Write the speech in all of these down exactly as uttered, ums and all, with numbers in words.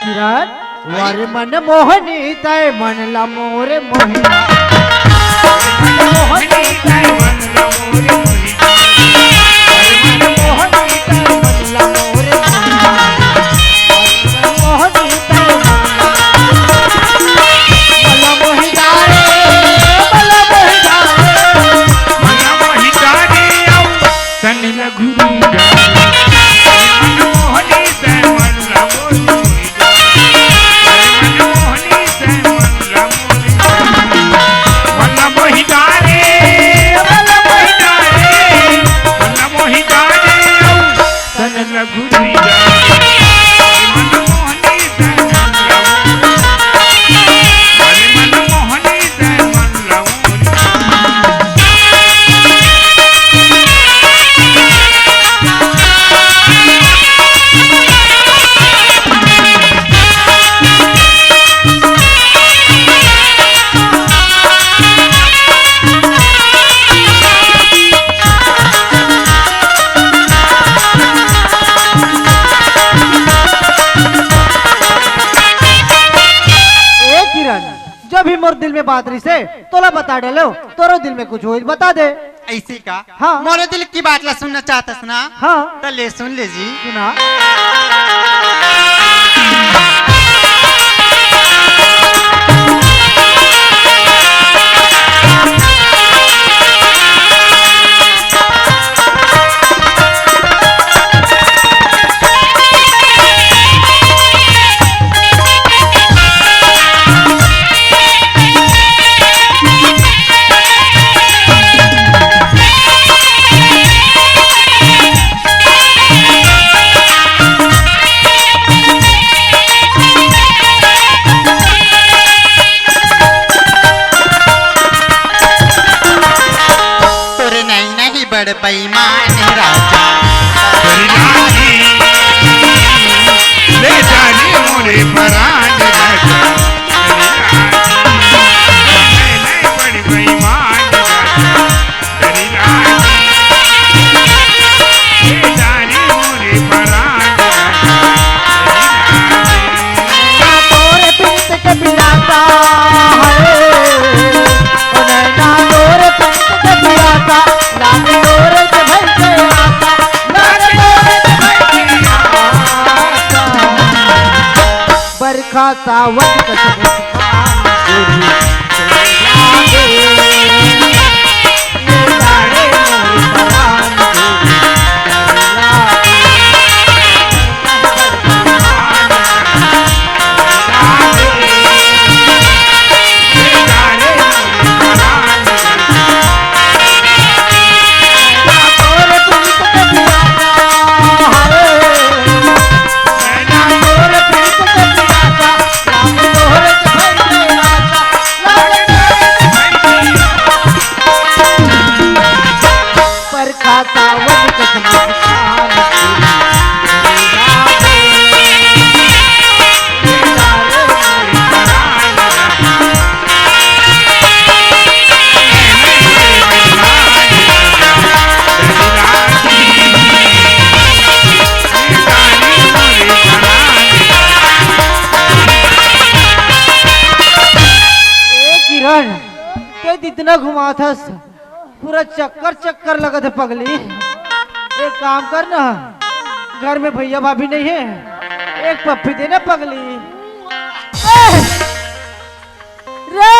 किरण, अरे मन मोहनी तय मन ला मोरे मोहिनी। मोहनी तय मन ला मोरे मोहिनी। अरे मन मोहनी तय मन ला मोरे मोहिनी। मोहनी तय मन ला मोरे मोहिनी। मन मोहिनी रे, मन मोहिनी रे। मन मोहिनी रे, अउ तन लघु ए किरण, जो भी मोर दिल में बात रहिसे, तोला बता डालो। तोरो दिल में कुछ होइस, बता दे। ऐसी का? हाँ। मोरे दिल की बात ला सुनना चाहतस ना? हाँ। त ले सुन ले जी। सुना। तोरे नैना ही बड़ बेईमान राजा। ले जानी मोरे परान राजा। बड़ बेईमान राजा। बरखा सावन कस मुस्कान तेरी तोरे लागे। ये लागे मोर परान तेरी तोरे लागे। ए किरण, ते इतना घुमाथस, पूरा चक्कर चक्कर लगत हे पगली। एक काम कर ना, घर में भैया भाभी नहीं है, एक पप्पी दे ना पगली। ए! रे,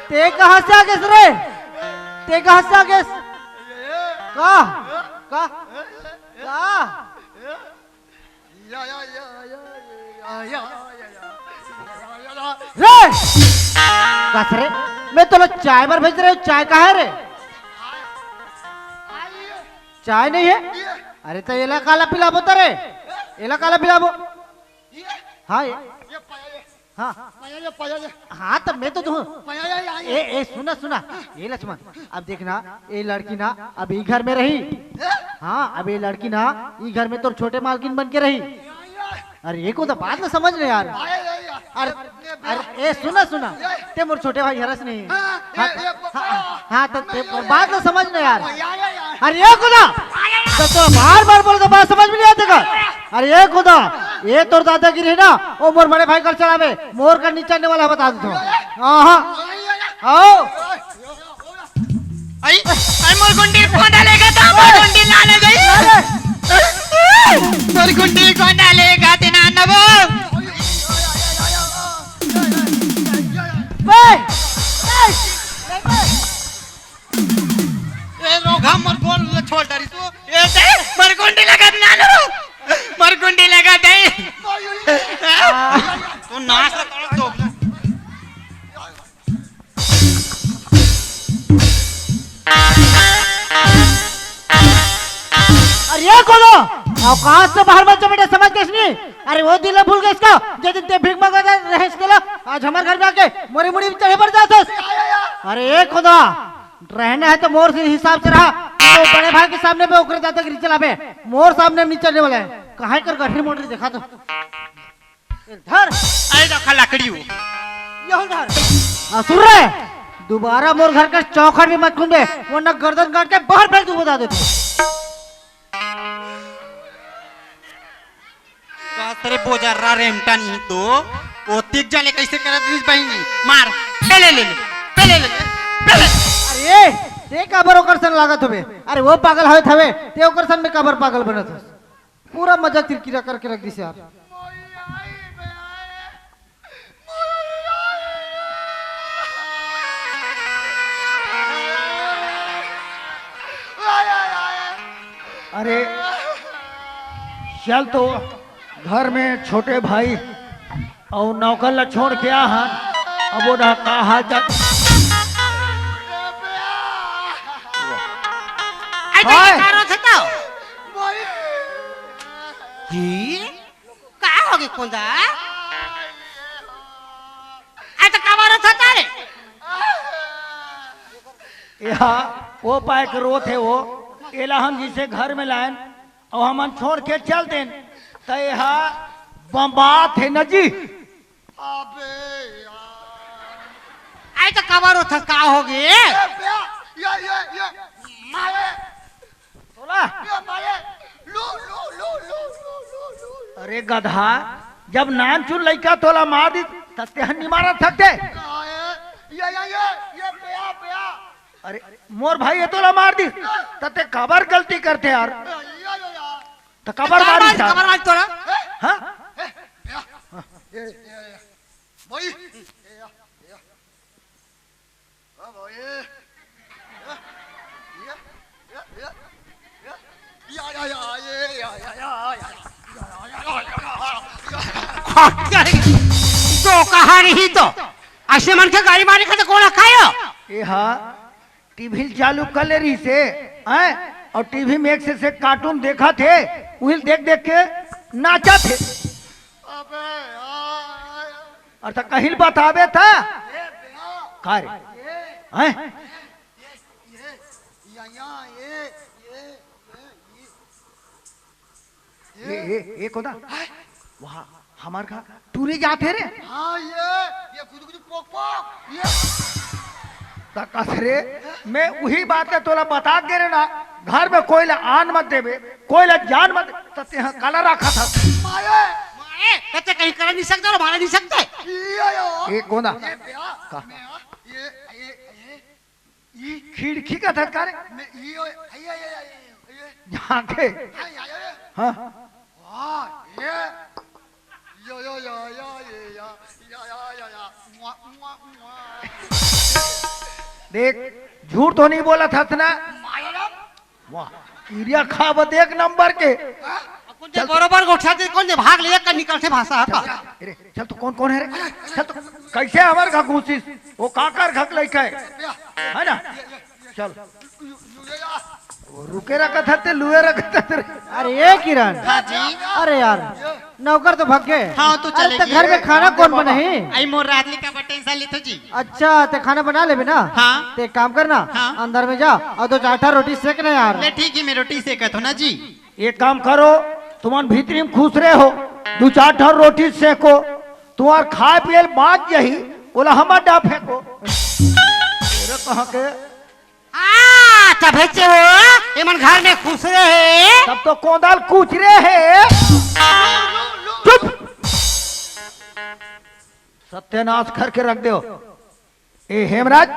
ते कहाँ से आ गेस रे? ते कहाँ से आ गेस? का? का? का? रे! कस रे, मैं तोला चाय बर भेज रहे हूँ, चाय कहाँ है रे? चाय नहीं है? अरे त एला काला पिलाबो त रे, एला काला पिलाबो? हाँ, ये, हाँ, हाँ, त मैं तो दूँ। ए, ए, सुना, सुना, ए लक्ष्मण, अब देखना, ए लड़की ना अभी घर में रही। हाँ, अब ए लड़की ना ई घर में तोर छोटे मालकिन बन के रही। अरे, एको तो बात ना समझ ले यार। अरे, अरे, ए, सुना, सुना, ते मोर छोटे भाई हरस नहीं। हाँ, हाँ, हाँ, तो ते मोर बात ना समझ ले यार। अरे, ए खुदा, तो, तो बार बार बोले तो बात समझ में नहीं आते का? अरे, ए खुदा, ये तोर दादागिरी हे ना, ओ मोर बड़े भाई कर चलावे, मोर कर नीचा ने वाला बता देथों। हाँ, हाँ। आओ। आई, आई मोर गुंडी कोंदा लेगा था, मोर गुंडी ना ले गई। मोर गुंडी कोंदा लेगा थे ना नबो। बे, बे, बे। ए रोघा मोर गोल ल छोड़ डारी तू। ए दे, मोर गुंडी लगा ना लो। मोर गुंडी लगा दे। तो नाश तो कर दो। अरे ये कोनो औकात से बाहर मत जा बेटा, समझ गए नहीं? अरे वो दिन भूल गए इसका, जे दिन ते भीख मांगत रहे इसके ला, आज हमर घर में आके मोरी मुड़ी चढ़े पड़ जात हस। अरे ये खुदा, रहना है तो मोर से हिसाब से रहा। तो बड़े भाई के सामने में ओकरे दादागिरी चलाबे, मोर सामने में नहीं चलने वाला है। कहाँ कर गठरी मोटरी देखा तो। धर। अरे देखा लकड़ी हो। यह धर। आ, सुन रहे? दोबारा मोर घर का चौखट भी मत खुंदे, वरना गर्दन काट के बाहर फेंक दूं, बता दे तू। का तेरे बोजर्रा रेमटा नहीं तो, वो तिक जाले कैसे करत रहिस बहिनी? मार, पहले ले ले, पहले ले ले, पहले। अरे, ते काबर ओकर सन लागत हवे? अरे, वो पागल होत हवे, ते ओकर सन में काबर पागल बनत हस? पूरा मजा किरकिरा करके रख दिस यार। अरे चल तो, घर में छोटे भाई अउ नौकर ला छोड़ के आ हन। अब वो ना का हाल चाल। अरे हाय। का रोत हे तो? जी? का होगे कोंदा? अरे तो काबर रोत हे रे? एहा, वो पाय के रोत हे वो। एला हम जिसे घर में लायन, अउ हमन छोड़ के चल देन, त एहा बम्बात हे न जी। अबे यार। अरे तो काबर रोत हे, का होगे? ये, ये, ये, ये, मारे। तोला? ये मारे। लू, लू, लू। अरे गधा, जब नानचुन लइका तोला मार दिस, त तेहन नि मारत सकते? ये, ये, ये, ये, ये, पया, पया। अरे, मोर भाई हे तोला मार दिस, त ते काबर गलती करते यार? ये, ये, ये। त काबर काबर मारिस मार, यार? काबर मार तोला? हाँ? ये, ये, ये। भाई, ये, ये, ये। तो कहानी ही तो ऐसे मन के गाड़ी मारे खाते कोन खायो? एहा टीवी चालू कर ले रहिसे, हैं? अउ टीवी में एक से, से कार्टून देखत हे, उही देख देख के नाचत हे। अबे यार। अउ त कहीं बताबे त? ये बया। का रे? ये। हैं? ये, ये, या, या, ये, ये, ये, ये। ए, ए, ए, कोदा? हैं? वहाँ हमर घर टूरी जात हे रे। हाँ, ये, ये गुदु गुदु पोक पोक, ये। त कस रे, मैं उही बात ला तोला बता गे रेहेंव ना, घर में कोई ला आन मत देबे, कोई ला जान मत दे, त तेहा काला राखत हस। माये। माये, त ते कहीं कर नहीं सकते अउ मार नहीं सकते। ये यो। ए, कोदा? ये बया, का? मैं, ये, ये, ये, ई खिड़की का धक्का रे। मैं, ये, ये, ये, ये, ये, ये। यहाँ के? हाँ, ये, ये, ये। हाँ। वाह, ये। यो, यो, यो, यो, ये, या, या, या, या, या। मुआ, मुआ, मुआ। देख, झूठ तो नहीं बोलत हस ना। माया राम। वाह, यूरिया खावत एक नंबर के। हाँ? कोन जे बरोबर गोठियाथे, कोन जे भाग ले एक निकलथे भाषा हा का? अरे, चल तो कोन कोन हे रे? चल तो कैसे हमर घर घुसिस? वो काकर घर लइका हे, हे ना? चल। वो रुके रखत हस ते, लुए रखत हस रे। अरे ए किरण। हाँ जी। अरे यार, नौकर तो भग गे। हाँ, तो अरे, चले त गे। घर में खाना कोन बनाही? आई मोर रात ले का टेंशन लेथो जी। अच्छा, ते खाना बना लेबे ना? हाँ। ते एक काम कर ना, हाँ। अंदर में जा अउ दो चार ठा रोटी सेक ना यार। ले ठीक हे, मैं रोटी सेकत हूँ ना जी। एक काम करो, तुमन भीतरी में खुसरे हो, दू चार ठन रोटी सेको, तुम्हार खाए पिए ल बाँच जाही, ओला हमर डा फेंको। अरे कहाँ के? आ, तभे से हो, एमन घर में खुसरे हे। तब तो कोंदा ल कुचरे हे। चुप। सत्यानाश करके रख दो। ए हेमराज,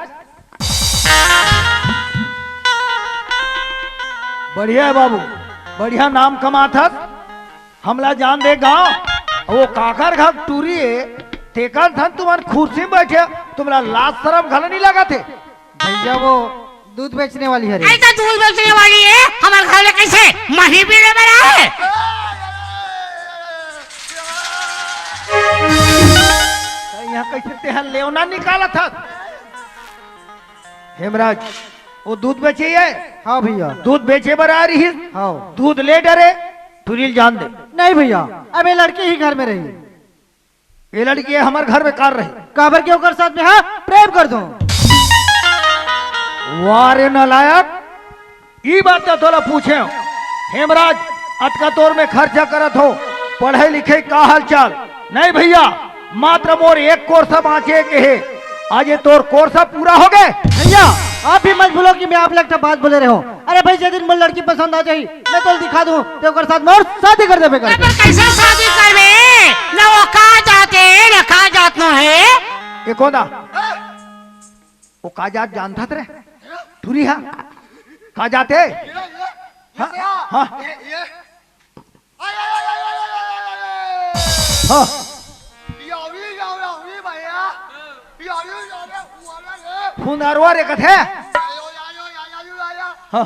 बढ़िया हे बाबू, बढ़िया नाम कमाथस। हमला जान दे गांव, वो काकर घर टूरी हे, तेकर धन तुमन कुर्सी में बैठे, तुमला लाज शरम घलो नहीं लगत हे। भैया, वो दूध बेचने वाली हे रे। ऐसा दूध बेचने वाली हे, हमर घर में कैसे मही पीने में रहे? यहाँ कैसे तेहा लेवना निकालत हस? हेमराज, वो दूध बेचे हे? हाँ भैया। दूध बेचे बर आ रही? हाँ। दूध ले डरे, टूरी ल जान दे। नहीं भैया, अब ये लड़की ही घर में रही। ये लड़की हे हमर घर में कार रही। काबर के ओकर साथ में, हाँ, प्रेम कर दो। वाह रे नालायक, ई बात तो तोला पूछे हो। हेमराज, अतका तोर में खर्चा करत हो, पढ़े लिखे का हालचाल? नहीं भैया, मात्र मोर एक कोर्सा बांचे के हे। आज ये तोर कोर्सा पूरा हो गए। भैया, आप भी मत भूलो कि मैं आप ले एक ठा बात बोले रहे हो। अरे भाई, जे दिन मोर लड़की पसंद आ जाही, मैं तोला दिखा दूं, ते ओकर साथ मोर शादी कर देबे कर। पर कैसे शादी करबे? ना वो का जात हे, ना का जात नो हे। ये कौन आ? वो का जात जानत हस रे? टूरी हा? का जात हे? हाँ? हाँ? हाँ। फुंदरवा रे कथे। हाँ।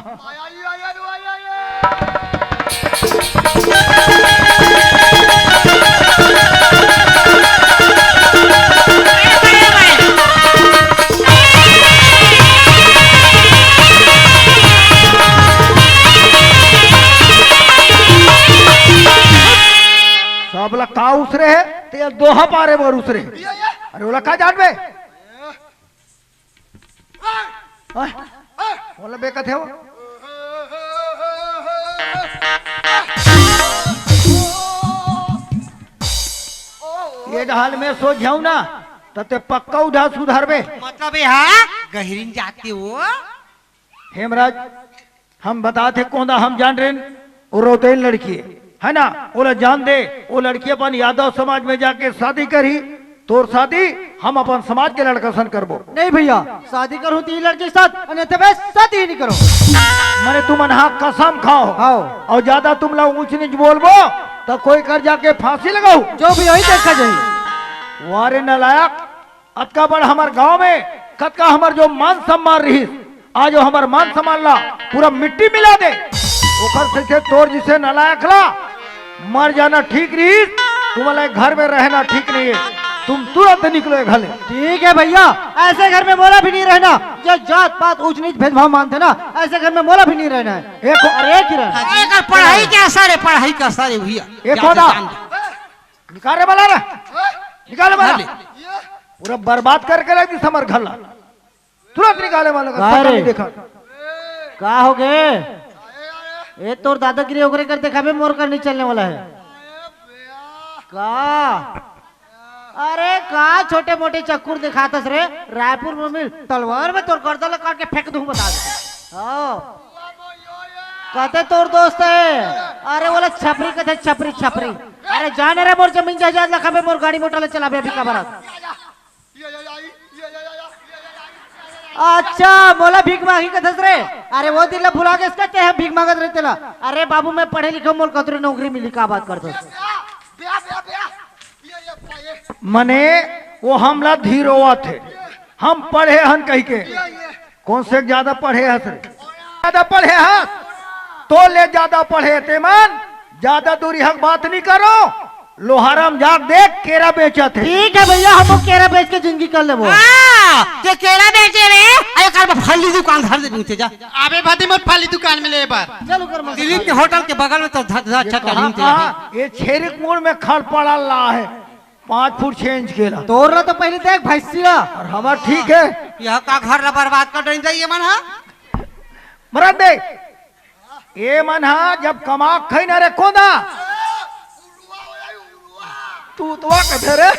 सबला का उसरे हे, ते दोहा पारे बर उसरे हे। अरे ओला का जानबे? हाँ? ओला बे कथे हो? ये हाल में सोच जाऊ ना, त ते पक्का उधा सुधरबे। मतलब ये हा गहिरिन जाते हो? हेमराज, हम बताथे कोंदा, हम जान रेन, वो रोतेन लड़की हे, है ना? ओला जान दे, वो लड़की अपन यादव समाज में जाके शादी करही, तोर शादी हम अपन समाज के लड़का सन करबो। नहीं भैया, शादी करहूं तो ये लड़की के साथ, अन्यथा मैं शादी ही नहीं करूं। मने तुमन हा कसम खाओ। हाँ। और ज्यादा तुमला ऊंच नीच बोलबो, तो कोई कर जाके फांसी लगाओ। जो भी होही देखा जाही। वारे नालायक, अतका बड़ हमर गांव में कतका हमर जो मान सम्मान रिहिस, आज वो हमर मान सम्मान ला पूरा मिट्टी मिला दे। ओकर से तोर जिसे नालायक ला मर जाना ठीक रिहिस, तुमला घर में रहना ठीक नहीं है। तुम तुरंत निकलो ये घर ले। ठीक है भैया, ऐसे घर में मोला भी नहीं रहना। जो जात पात ऊंच नीच भेदभाव मानथे ना, ऐसे घर में मोला भी नहीं रहना है। एक अरे एक ही रहना। एकर पढ़ाई के असर है, पढ़ाई के असर है भैया। एक जान होदा। दे, जान दे। निकाल रे बाला रे, निकाल रे बाला। निकाल ले। पूरा बर्बाद करके रख दिस हमर घर ला। तुरंत निकाले वाला का का रे? नहीं देखा। का हो गए? ए तोर दादागिरी ओकरे कर देखाबे, मोर कर नहीं चलने वाला है। का? अरे का छोटे मोटे चक्कुर दिखातस रे? रायपुर में मिल तलवार में तोर गर्दन ला काट के फेंक दूं, बता दे। हाँ। कहते तोर दोस्त है। अरे बोला छपरी कहते छपरी, छपरी। अरे जाने रे मोर जमीन जायदाद लखाबे, मोर गाड़ी मोटर ले चलाबे अभी का बरत। अच्छा, मोला भीख मांगी कथस रे। अरे वो दिन ला भुला गेस का, ते ह भीख मांगत रहे तेला। अरे बाबू, मैं पढ़े लिखे, मोल कतरी नौकरी मिली, का बात करथस? मने वो हमला धीरोवत हे, हम पढ़े हन कहि के। कौन से ज्यादा पढ़े हस रे? ज्यादा पढ़े हस? तो ले ज्यादा पढ़े ते मन, ज्यादा दूरी हक बात नहीं करो। लोहाराम जाग देख, केरा बेचत हे। ठीक है भैया, हम केरा बेच के जिंदगी कर लेबो। हाँ, ते केरा बेचे रे, अरे कर फल ली दुकान धर दे नीचे जा। आबे भाती मोर फल ली दुकान में ले बार। चलो कर मत। दिलीप के होटल के बगल में तो धर, धर, ये अच्छा कहाँ, करीम कहाँ? ये छेरिक मोड़ में खड़ पड़ा ला है। पाँच फुट छह इंच के ला। तोर ला तो पहले देख भैंसी ला। और हमार ठीक है। यह का घर ला बर्बाद कर देन जाइए मन हा। मरन दे। ए मन हा जब कमा खई ना रे कोंदा। तू तो कथे रे।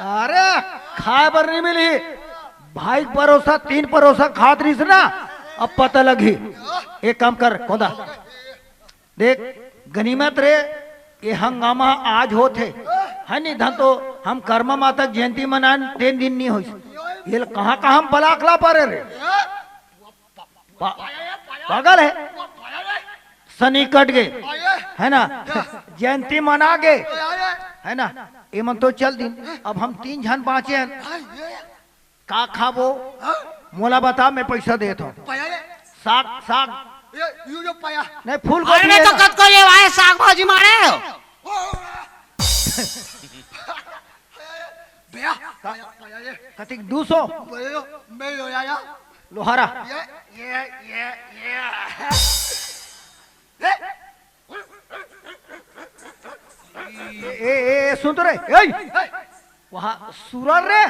अरे खाए बर नहीं मिली। भाई परोसा, तीन परोसा खात रहीस ना। अब पता लगी। एक काम कर कोंदा। देख, गनीमत रे, ये हंगामा आज होत हे, है नी? धन तो हम कर्मा माता के जयंती मनान, तेन दिन नी होइस। ये कहाँ कहाँ हम बलाक ला परे रे? पा-, पागल है। सनी कट गए, है ना? जयंती मना गए, है ना? ये मन तो चल दिन। अब हम तीन झन बाँचे हन। का खाबो? हाँ? मोला बता, मैं पैसा देत हूँ। पया रे। साग, साग। ये, यू जो पया। नहीं, फूल अरे गोभी मैं है तो ना? कतको लेवाए साग भाजी मारे हो। ओ, ओ, ओ। बेया, का? पया, पया रे। कतिक दू सौ? बोले यो, मैं यो आया। लोहारा। ये, ये, ये, ये। ए, ए, ए, सुन तो रे, ए! वहाँ सुरल रे,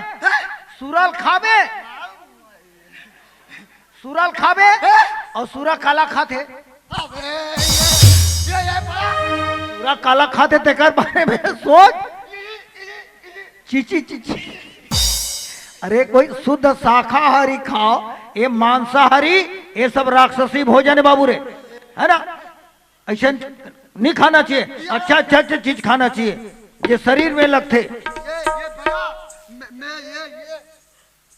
सुरल खाबे, सुरल खाबे, अउ सुरा काला खाथे? अबे, ये, ये, ये बड़ा। सुरा काला खाथे, तेकर बारे में सोच। चीची, चीची। अरे, कोई शुद्ध शाकाहारी खाओ, ये मांसाहारी, ये सब राक्षसी भोजन है बाबू रे, है ना? ऐसा नहीं खाना चाहिए। अच्छा, अच्छा, अच्छा चीज खाना चाहिए, जो शरीर में लगते। ये, ये भैया, मैं, मैं ये, ये।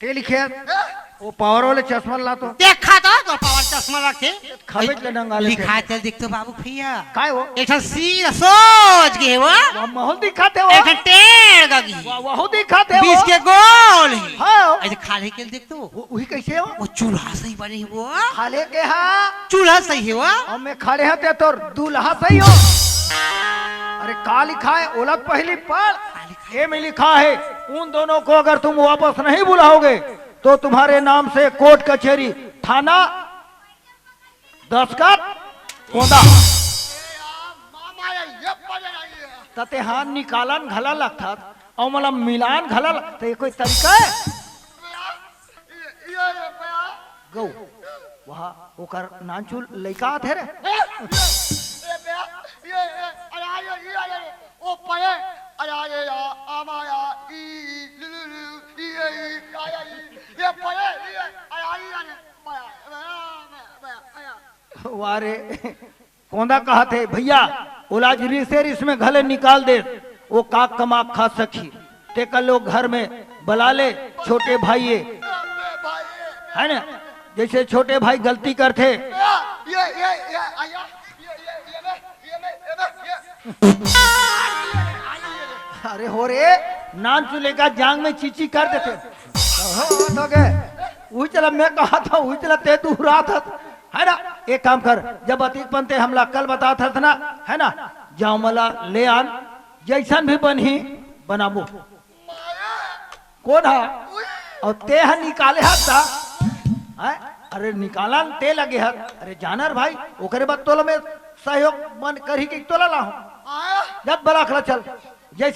ते लिखे? हैं? वो पावर वाले चश्मा ला तो। देखा तो, तो पावर चश्मा रखे। खबे के नंगा लेते। लिखा है, चल देख तो बाबू भैया। काय वो? एक ठन सीधा सोच के वो। वह महल दिखाते हो। एक ठन टेढ़ गगी। वह, वहु दिखाते हो। बीच के गोल ही। हाँ। ऐसे खाले के देख तो। वो, वही कैसे हो? वो चूल्हा सही बने वो। खाले के हाँ। चूल्हा सही है वो। और मैं खड़े हैं ते तोर दूल्हा सही हो। अरे का लिखा है? ओलग पहली पढ़। का लिखा है? ए में लिखा है, उन दोनों को अगर तुम वापस नहीं बुलाओगे तो तुम्हारे नाम से कोर्ट कचहरी, थाना, दस्खत, कोंदा। तते हाथ निकालन घला लगथस, अउ मोला मिलान घला लगथे, ये कोई तरीका है? गौ, वहाँ ओकर नानचुन लइका आथे रे। वाह रे, कोंदा कहत हे, भैया, ओला आज रिसे रिस में घले निकाल दे, वो का कमा खा सकी। ते कर लो घर में बला ले छोटे भाई ये, है ना? जैसे छोटे भाई गलती करथे। अरे हो रे, नानचुन लइका जांग में चीची कर देथे। हो, हो, तो के? उही चला मैं कहा था, उही चला ते दूर रहा था, है ना? एक काम कर, जब अतीक पंते हमला कल बतात हस ना, है ना? जाओ मला ले आन, जैसन भी बनही, बनाबो। कोन हा? अउ ते हा निकाले हस ता? हैं? अरे निकालन ते लगे हस। अरे जानर भाई, ओकरे बाद तोला मैं सहयोग मन करही कि तोला लाहूं। जब बलाक ला चल।